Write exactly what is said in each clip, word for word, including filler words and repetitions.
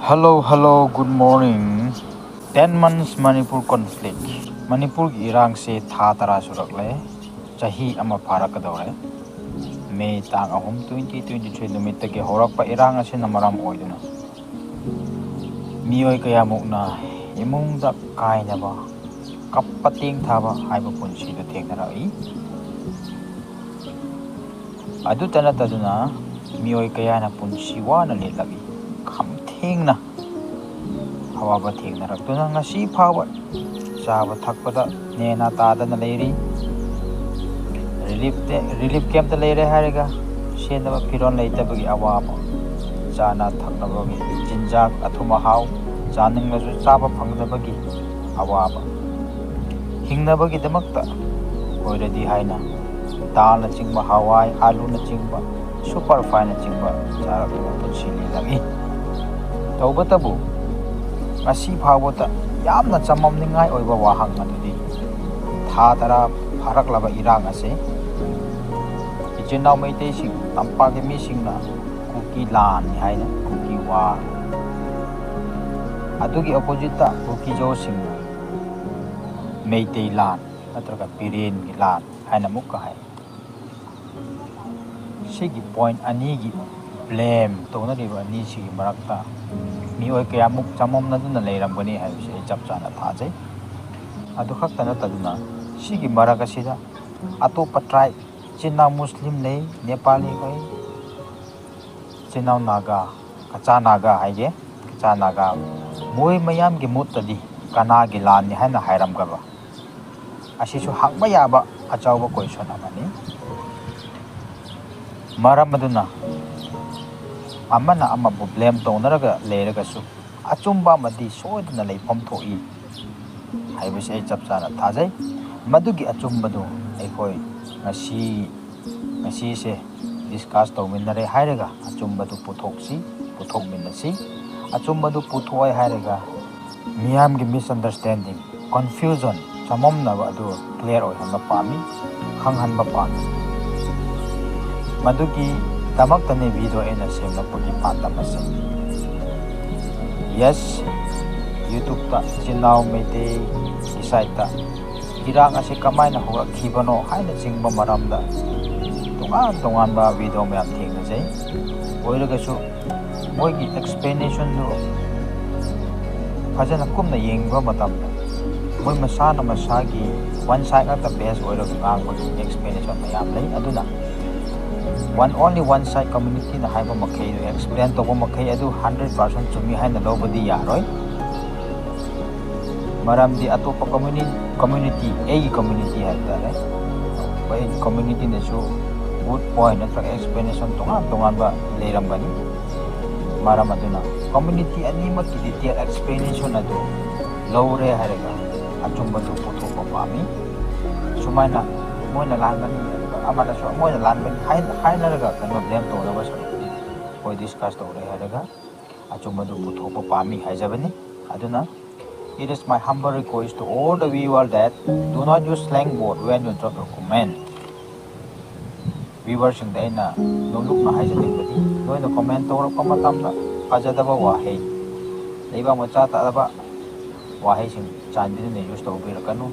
Hello, hello, good morning. Ten months Manipur conflict. ꯃꯅꯤꯄꯨꯔꯒꯤ ꯏꯔꯥꯡꯁꯦ ꯊꯥ ꯇꯔꯥ ꯁꯨꯔꯛꯂꯦ꯫ ꯆꯍꯤ ꯑꯃ ꯐꯥꯔꯛꯀꯗꯧꯔꯦ꯫ ꯃꯦ ꯇꯥꯡ ꯑꯍꯨꯝ, twenty twenty three ꯅꯨꯃꯤꯠꯇꯒꯤ ꯍꯧꯔꯛꯄ ꯏꯔꯥꯡ ꯑꯁꯤꯅ ꯃꯔꯝ ꯑꯣꯏꯗꯨꯅ ꯃꯤꯑꯣꯏ ꯀꯌꯥꯃꯨꯛꯅ ꯏꯃꯨꯡꯗ ꯀꯥꯏꯅꯕ, ꯀꯞꯄ ꯇꯦꯡꯊꯥꯕ ꯍꯥꯏꯕ ꯄꯨꯟꯁꯤꯗꯨ ꯊꯦꯡꯅꯔꯛꯏ꯫ ꯑꯗꯨꯇ ꯅꯠꯇꯗꯨꯅ ꯃꯤꯑꯣꯏ ꯀꯌꯥꯅ ꯄꯨꯟꯁꯤ ꯋꯥꯅ ꯂꯦꯜꯂꯛꯏ꯫ ꯈꯝ ꯊꯦꯡꯅ ꯑꯋꯥꯕ ꯊꯦꯡꯅꯔꯛꯇꯨꯅ ꯉꯁꯤ ꯐꯥꯎꯕ ꯆꯥꯕ ꯊꯛꯄꯗ ꯅꯦꯅꯥ ꯇꯥꯗꯅ ꯂꯩꯔꯤ꯫ ꯔꯤꯂꯤꯐ ꯇꯦ-, ꯔꯤꯂꯤꯐ ꯀꯦꯝꯞꯇ ꯂꯩꯔꯦ ꯍꯥꯏꯔꯒ ꯁꯦꯠꯅꯕ ꯐꯤꯔꯣꯜ ꯂꯩꯇꯕꯒꯤ ꯑꯋꯥꯕ, ꯆꯥꯅ ꯊꯛꯅꯕꯒꯤ ꯆꯤꯟꯖꯥꯛ ꯑꯊꯨꯝ ꯑꯍꯥꯎ ꯆꯥꯅꯤꯡꯂꯁꯨ ꯆꯥꯕ ꯐꯪꯗꯕꯒꯤ ꯑꯋꯥꯕ, ꯍꯤꯡꯅꯕꯒꯤꯗꯃꯛꯇ ꯑꯣꯏꯔꯗꯤ ꯍꯥꯏꯅ ꯗꯥꯜꯅꯆꯤꯡꯕ, ꯍꯋꯥꯏ, ꯑꯥꯂꯨꯅꯆꯤꯡꯕ, ꯁꯨꯄꯔ ꯐꯥꯏꯟꯅꯆꯤꯡꯕ ꯆꯥꯔꯛꯇꯨꯅ ꯄꯨꯟꯁꯤ ꯂꯦꯜꯂꯛꯏ꯫ ꯇꯧꯕꯇꯕꯨ ꯉꯁꯤ ꯐꯥꯎꯕꯗ ꯌꯥꯝꯅ ꯆꯃꯝꯅꯤꯡꯉꯥꯏ ꯑꯣꯏꯕ ꯋꯥꯍꯪ ꯑꯗꯨꯗꯤ ꯊꯥ ꯇꯔꯥ ꯐꯥꯔꯛꯂꯕ ꯏꯔꯥꯡ ꯑꯁꯤ ꯏꯆꯤꯟ ꯏꯅꯥꯎ ꯃꯩꯇꯩꯁꯤꯡ, ꯇꯝꯄꯥꯛꯀꯤ ꯃꯤꯁꯤꯡꯅ ꯀꯨꯀꯤ ꯂꯥꯟꯅꯤ ꯍꯥꯏꯅ, ꯀꯨꯀꯤ ꯋꯥꯔ, ꯑꯗꯨꯒꯤ ꯑꯣꯄꯣꯖꯤꯠꯇ ꯀꯨꯀꯤꯖꯣꯁꯤꯡꯅ ꯃꯩꯇꯩ ꯂꯥꯟ ꯅꯠꯇ꯭ꯔꯒ ꯕꯤꯔꯦꯟꯒꯤ ꯂꯥꯟ ꯍꯥꯏꯅ ꯑꯃꯨꯛꯀ ꯍꯥꯏ꯫ ꯁꯤꯒꯤ ꯄꯣꯏꯟꯠ ꯑꯅꯤꯒꯤ ꯕ꯭ꯂꯦꯝ ꯇꯧꯅꯔꯤꯕ ꯑꯅꯤꯁꯤꯒꯤ ꯃꯔꯛꯇ ꯃꯤꯑꯣꯏ ꯀꯌꯥꯃꯨꯛ ꯆꯃꯝꯅꯗꯨꯅ ꯂꯩꯔꯝꯒꯅꯤ ꯍꯥꯏꯕꯁꯤ ꯑꯩ ꯆꯞ ꯆꯥꯅ ꯊꯥꯖꯩ꯫ ꯑꯗꯨ ꯈꯛꯇ ꯅꯠꯇꯗꯨꯅ ꯁꯤꯒꯤ ꯃꯔꯛ ꯑꯁꯤꯗ ꯑꯇꯣꯞꯄ ꯇ꯭ꯔꯥꯏꯕ, ꯏꯆꯤꯟ ꯏꯅꯥꯎ ꯃꯨꯁꯂꯤꯝ ꯂꯩ, ꯅꯦꯄꯥꯂꯤ ꯂꯩ, ꯏꯆꯤꯟ ꯏꯅꯥꯎ ꯅꯥꯒꯥ, ꯀꯆꯥ ꯅꯥꯒꯥ ꯍꯥꯏꯒꯦ, ꯀꯆꯥ ꯅꯥꯒꯥ, ꯃꯣꯏ ꯃꯌꯥꯝꯒꯤ ꯃꯨꯠꯇꯗꯤ ꯀꯅꯥꯒꯤ ꯂꯥꯟꯅꯤ ꯍꯥꯏꯅ ꯍꯥꯏꯔꯝꯒꯕ? ꯑꯁꯤꯁꯨ ꯍꯪꯕ ꯌꯥꯕ ꯑꯆꯧꯕ ꯀꯣꯏꯁꯟ ꯑꯃꯅꯤ꯫ ꯃꯔꯝ ꯑꯗꯨꯅ ꯑꯃꯅ ꯑꯃꯕꯨ ꯕ꯭ꯂꯦꯝ ꯇꯧꯅꯔꯒ ꯂꯩꯔꯒꯁꯨ ꯑꯆꯨꯝꯕ ꯑꯃꯗꯤ ꯁꯣꯏꯗꯅ ꯂꯩꯐꯝ ꯊꯣꯛꯏ ꯍꯥꯏꯕꯁꯤ ꯑꯩ ꯆꯞ ꯆꯥꯅ ꯊꯥꯖꯩ꯫ ꯃꯗꯨꯒꯤ ꯑꯆꯨꯝꯕꯗꯨ ꯑꯩꯈꯣꯏ ꯉꯁꯤ, ꯉꯁꯤꯁꯦ ꯗꯤꯁꯀꯁ ꯇꯧꯃꯤꯟꯅꯔꯦ ꯍꯥꯏꯔꯒ ꯑꯆꯨꯝꯕꯗꯨ ꯄꯨꯊꯣꯛꯁꯤ, ꯄꯨꯊꯣꯛꯃꯤꯟꯅꯁꯤ꯫ ꯑꯆꯨꯝꯕꯗꯨ ꯄꯨꯊꯣꯛꯑꯦ ꯍꯥꯏꯔꯒ ꯃꯤꯌꯥꯝꯒꯤ ꯃꯤꯁꯑꯟꯗꯔꯁꯇꯦꯟꯗꯤꯡ, ꯀꯟꯐ꯭ꯌꯨꯖꯟ, ꯆꯃꯝꯅꯕ ꯑꯗꯨ ꯀ꯭ꯂꯤꯌꯥꯔ ꯑꯣꯏꯍꯟꯕ ꯄꯥꯝꯃꯤ, ꯈꯪꯍꯟꯕ ꯄꯥꯝꯃꯤ꯫ ꯃꯗꯨꯒꯤꯗꯃꯛꯇꯅꯤ ꯚꯤꯗꯤꯑꯣ ꯑꯩꯅ ꯁꯦꯝꯂꯛꯄꯒꯤ ꯄꯥꯟꯗꯝ ꯑꯁꯤ꯫ Yes, YouTube-ꯇ ꯏꯆꯤꯟ ꯏꯅꯥꯎ ꯃꯩꯇꯩꯒꯤ site-ꯇ ꯏꯔꯥꯡ ꯑꯁꯤ ꯀꯃꯥꯏꯅ ꯍꯧꯔꯛꯈꯤꯕꯅꯣ ꯍꯥꯏꯅꯆꯤꯡꯕ ꯃꯔꯝꯗ ꯇꯣꯉꯥꯟ ꯇꯣꯉꯥꯟꯕ video ꯃꯌꯥꯝ ꯊꯦꯡꯅꯖꯩ꯫ ꯑꯣꯏꯔꯒꯁꯨ ꯃꯣꯏꯒꯤ explanation-ꯗꯨ ꯐꯖꯅ ꯀꯨꯞꯅ ꯌꯦꯡꯕ ꯃꯇꯝꯗ ꯃꯣꯏ ꯃꯁꯥꯅ ꯃꯁꯥꯒꯤ one side ꯉꯥꯛꯇ base ꯑꯣꯏꯔꯒ ꯉꯥꯡꯕꯒꯤ explanation ꯃꯌꯥꯝ ꯂꯩ꯫ ꯑꯗꯨꯅ one, only one side community-ꯅ ꯍꯥꯏꯕ ꯃꯈꯩꯗꯨ explain ꯇꯧꯕ ꯃꯈꯩ ꯑꯗꯨ hundred percent ꯆꯨꯝꯃꯤ ꯍꯥꯏꯅ ꯂꯧꯕꯗꯤ ꯌꯥꯔꯣꯏ꯫ ꯃꯔꯝꯗꯤ ꯑꯇꯣꯞꯄ community, community, ꯑꯩꯒꯤ community ꯍꯥꯏꯕ ꯇꯥꯔꯦ, ꯑꯩꯒꯤ community-ꯅꯁꯨ good point ꯅꯠꯇ꯭ꯔꯒ explanation ꯇꯣꯉꯥꯟ ꯇꯣꯉꯥꯟꯕ ꯂꯩꯔꯝꯒꯅꯤ꯫ ꯃꯔꯝ ꯑꯗꯨꯅ community ꯑꯅꯤꯃꯛꯀꯤ detail explanation ꯑꯗꯨ ꯂꯧꯔꯦ ꯍꯥꯏꯔꯒ ꯑꯆꯨꯝꯕꯗꯨ ꯄꯨꯊꯣꯛꯄ ꯄꯥꯝꯃꯤ꯫ ꯁꯨꯃꯥꯏꯅ ꯃꯣꯏꯅ ꯂꯥꯟꯕꯅꯤ, ꯑꯃꯅꯁꯨ ꯃꯣꯏꯅ ꯂꯥꯟꯕꯅꯤ ꯍꯥꯏ-, ꯍꯥꯏꯅꯔꯒ ꯀꯩꯅꯣ blame ꯇꯧꯅꯕ ꯁꯔꯨꯛꯇꯤ ꯑꯩꯈꯣꯏ discuss ꯇꯧꯔꯦ ꯍꯥꯏꯔꯒ ꯑꯆꯨꯝꯕꯗꯨ ꯄꯨꯊꯣꯛꯄ ꯄꯥꯝꯃꯤ ꯍꯥꯏꯖꯕꯅꯤ꯫ ꯑꯗꯨꯅ it is my humble request to all the viewer that do not use slang word when you drop your comment. Viewer-ꯁꯤꯡꯗ ꯑꯩꯅ ꯅꯣꯂꯨꯛꯅ ꯍꯥꯏꯖꯅꯤꯡꯕꯗꯤ, ꯅꯣꯏꯅ comment ꯇꯧꯔꯛꯄ ꯃꯇꯝꯗ ꯐꯖꯗꯕ ꯋꯥꯍꯩ, ꯂꯩꯕꯥꯛ ꯃꯆꯥ ꯇꯥꯗꯕ ꯋꯥꯍꯩꯁꯤꯡ ꯆꯥꯟꯕꯤꯗꯨꯅ use ꯇꯧꯕꯤꯔꯛꯀꯅꯨ꯫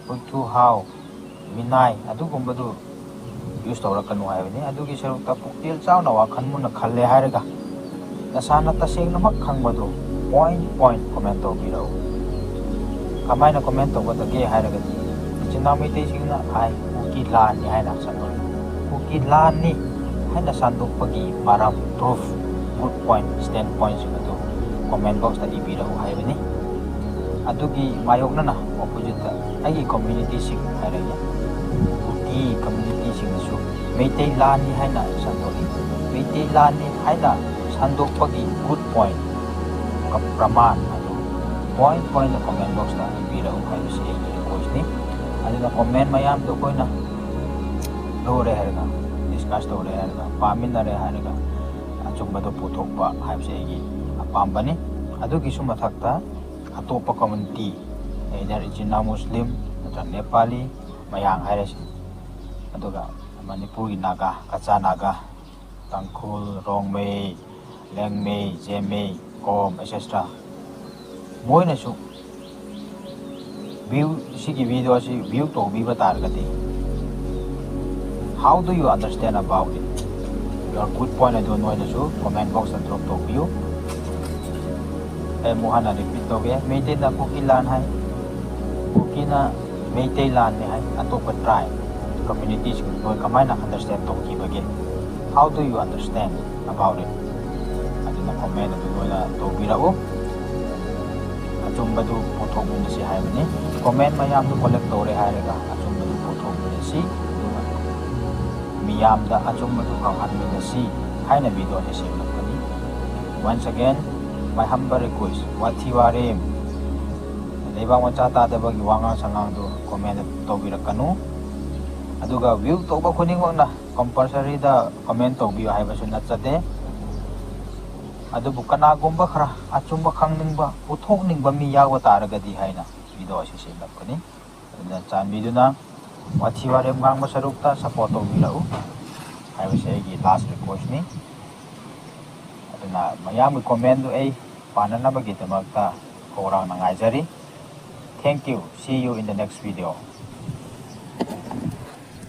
ꯎꯏꯊꯨ ꯍꯥꯎ, ꯃꯤꯅꯥꯏ ꯑꯗꯨꯒꯨꯝꯕꯗꯨ use ꯇꯧꯔꯛꯀꯅꯨ ꯍꯥꯏꯕꯅꯤ꯫ ꯑꯗꯨꯒꯤ ꯁꯔꯨꯛꯇ ꯄꯨꯛꯆꯦꯜ ꯆꯥꯎꯅ ꯋꯥꯈꯜ ꯃꯨꯟꯅ ꯈꯜꯂꯦ ꯍꯥꯏꯔꯒ ꯅꯁꯥꯅ ꯇꯁꯦꯡꯅꯃꯛ ꯈꯪꯕꯗꯨ point point comment ꯇꯧꯕꯤꯔꯛꯎ꯫ ꯀꯃꯥꯏꯅ comment ꯇꯧꯒꯗꯒꯦ ꯍꯥꯏꯔꯒꯗꯤ, ꯏꯆꯤꯟ ꯏꯅꯥꯎ ꯃꯩꯇꯩꯁꯤꯡꯅ ꯍꯥꯏ, "ꯀꯨꯀꯤ ꯂꯥꯟꯅꯤ" ꯍꯥꯏꯅ ꯁꯟꯗꯣꯛꯏ꯫ ꯀꯨꯀꯤ ꯂꯥꯟꯅꯤ ꯍꯥꯏꯅ ꯁꯟꯗꯣꯛꯄꯒꯤ ꯃꯔꯝ, proof, good point, standpoint-ꯁꯤꯡ ꯑꯗꯨ comment box-ꯇ ꯏꯕꯤꯔꯛꯎ ꯍꯥꯏꯕꯅꯤ꯫ ꯑꯗꯨꯒꯤ ꯃꯥꯌꯣꯛꯅꯅ opposite-ꯇ ꯑꯩꯒꯤ community-ꯁꯤꯡ ꯍꯥꯏꯔꯒꯦ, ꯀꯨꯀꯤ community-ꯁꯤꯡꯅꯁꯨ ꯃꯩꯇꯩ ꯂꯥꯟꯅꯤ ꯍꯥꯏꯅ ꯁꯟꯗꯣꯛꯏ꯫ ꯃꯩꯇꯩ ꯂꯥꯟꯅꯤ ꯍꯥꯏꯅ ꯁꯟꯗꯣꯛꯄꯒꯤ good point, ꯀ-, ꯄ꯭ꯔꯃꯥꯟ ꯑꯗꯨ point point-ꯇ comment box-ꯇ ꯏꯕꯤꯔꯛꯎ ꯍꯥꯏꯕꯁꯤ ꯑꯩꯒꯤ request-ꯅꯤ꯫ ꯑꯗꯨꯅ comment ꯃꯌꯥꯝꯗꯣ ꯑꯩꯈꯣꯏꯅ ꯂꯧꯔꯦ ꯍꯥꯏꯔꯒ, discuss ꯇꯧꯔꯦ ꯍꯥꯏꯔꯒ, ꯄꯥꯃꯤꯟꯅꯔꯦ ꯍꯥꯏꯔꯒ ꯑꯆꯨꯝꯕꯗꯣ ꯄꯨꯊꯣꯛꯄ ꯍꯥꯏꯕꯁꯦ ꯑꯩꯒꯤ ꯑꯄꯥꯝꯕꯅꯤ꯫ ꯑꯗꯨꯒꯤꯁꯨ ꯃꯊꯛꯇ ꯑꯇꯣꯞꯄ community, either ꯏꯆꯤꯟ ꯏꯅꯥꯎ ꯃꯨꯁꯂꯤꯝ ꯅꯠꯇ꯭ꯔꯒ ꯅꯦꯄꯥꯂꯤ, ꯃꯌꯥꯡ ꯍꯥꯏꯔꯁꯤ, ꯑꯗꯨꯒ ꯃꯅꯤꯄꯨꯔꯒꯤ ꯅꯥꯒꯥ, ꯀꯆꯥ ꯅꯥꯒꯥ, ꯇꯥꯡꯈꯨꯜ, ꯔꯣꯡꯃꯩ, ꯂꯦꯡꯃꯩ, ꯖꯦꯃꯩ, ꯀꯣꯝ, ꯑꯦꯠ ꯁꯦꯇ꯭ꯔꯥ꯫ ꯃꯣꯏꯅꯁꯨ view, ꯁꯤꯒꯤ video ꯑꯁꯤ view ꯇꯧꯕꯤꯕ ꯇꯥꯔꯒꯗꯤ, how do you understand about it? Your good point ꯑꯗꯨ ꯅꯣꯏꯅꯁꯨ comment box ꯇ drop ꯇꯧꯕꯤꯌꯨ꯫ ꯑꯩ ꯑꯃꯨꯛ ꯍꯟꯅ repeat ꯇꯧꯒꯦ, ꯃꯩꯇꯩꯅ ꯀꯨꯀꯤ ꯂꯥꯟ ꯍꯥꯏ, ꯀꯨꯀꯤꯅ ꯃꯩꯇꯩ ꯂꯥꯟꯅꯤ ꯍꯥꯏ, ꯑꯇꯣꯞꯄ tribe, communities ꯅꯣꯏ ꯀꯃꯥꯏꯅ understand ꯇꯧꯈꯤꯕꯒꯦ? How do you understand about it? ꯑꯗꯨꯅ comment ꯑꯗꯨ ꯅꯣꯏꯅ ꯇꯧꯕꯤꯔꯛꯎ꯫ ꯑꯆꯨꯝꯕꯗꯨ ꯄꯨꯊꯣꯛꯃꯤꯟꯅꯁꯤ ꯍꯥꯏꯕꯅꯤ꯫ Comment ꯃꯌꯥꯝꯗꯨ collect ꯇꯧꯔꯦ ꯍꯥꯏꯔꯒ ꯑꯆꯨꯝꯕꯗꯨ ꯄꯨꯊꯣꯛꯃꯤꯟꯅꯁꯤ, ꯑꯗꯨꯒ ꯃꯤꯌꯥꯝꯗ ꯑꯆꯨꯝꯕꯗꯨ ꯈꯪꯍꯟꯃꯤꯟꯅꯁꯤ ꯍꯥꯏꯅ video ꯑꯁꯤ ꯁꯦꯝꯂꯛꯄꯅꯤ꯫ Once again, my humble request, ꯋꯥꯊꯤ ꯋꯥꯔꯦꯝ, ꯂꯩꯕꯥꯛ ꯃꯆꯥ ꯇꯥꯗꯕꯒꯤ ꯋꯥꯉꯥꯡ ꯁꯉꯥꯡꯗꯨ comment ꯇꯧꯕꯤꯔꯛꯀꯅꯨ꯫ ꯑꯗꯨꯒ view ꯇꯧꯕ ꯈꯨꯗꯤꯡꯃꯛꯅ compulsory ꯗ comment ꯇꯧꯕꯤꯌꯨ ꯍꯥꯏꯕꯁꯨ ꯅꯠꯆꯗꯦ꯫ ꯑꯗꯨꯕꯨ ꯀꯅꯥꯒꯨꯝꯕ ꯈꯔ ꯑꯆꯨꯝꯕ ꯈꯪꯅꯤꯡꯕ, ꯎꯠꯊꯣꯛꯅꯤꯡꯕ ꯃꯤ ꯌꯥꯎꯕ ꯇꯥꯔꯒꯗꯤ ꯍꯥꯏꯅ video ꯑꯁꯤ ꯁꯦꯝꯂꯛꯄꯅꯤ꯫ ꯑꯗꯨꯅ ꯆꯥꯟꯕꯤꯗꯨꯅ ꯋꯥꯊꯤ ꯋꯥꯔꯦꯝ ꯉꯥꯡꯕ ꯁꯔꯨꯛꯇ support ꯇꯧꯕꯤꯔꯛꯎ ꯍꯥꯏꯕꯁꯤ ꯑꯩꯒꯤ last request ꯅꯤ꯫ ꯑꯗꯨꯅ ꯃꯌꯥꯝꯒꯤ comment ꯗꯨ ꯑꯩ ꯄꯥꯅꯅꯕꯒꯤꯗꯃꯛꯇ ꯈꯧꯔꯥꯡꯅ ꯉꯥꯏꯖꯔꯤ꯫ Thank you. See you in the next video.